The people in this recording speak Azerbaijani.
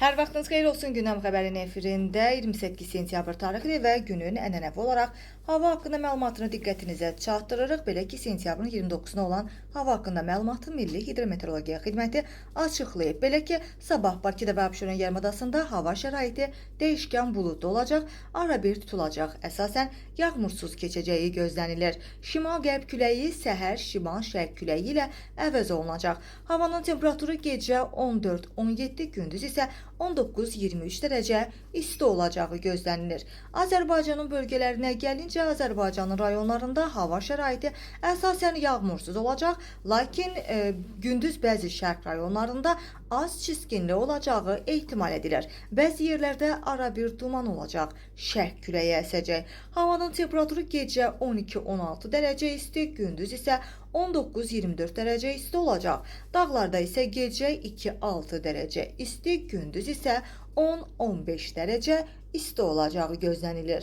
Hər vaxtınız xeyir olsun. Gündəm xəbərin efirində 28 sentyabr tarixli və günün ənənəvi olaraq hava haqqında məlumatını diqqətinizə çatdırırıq. Belə ki, sentyabrın 29-na olan hava haqqında məlumatı Milli Hidrometeorologiya Xidməti açıqlayıb. Belə ki, sabah Bakıda və Abşeron yarımadasında hava şəraiti dəyişkən buludlu olacaq, arabir tutulacaq. Əsasən yağmursuz keçəcəyi gözlənilir. Şimal-qərb küləyi səhər şimal-şərq küləyi ilə əvəz olunacaq. Havanın temperaturu gecə 14-17, gündüz isə 19-23 dərəcə isti olacağı gözlənilir. Azərbaycanın bölgələrinə gəlincə, Azərbaycanın rayonlarında hava şəraiti əsasən yağmursuz olacaq, lakin gündüz bəzi şərq rayonlarında az çiskinli olacağı ehtimal edilir. Bəzi yerlərdə arabir duman olacaq, şərq küləyi əsəcək. Havanın temperaturu gecə 12-16 dərəcə isti, gündüz isə 19-24 dərəcə isti olacaq. Dağlarda isə gecə 2-6 dərəcə isti, gündüz isə 10-15 dərəcə isti olacağı gözlənilir.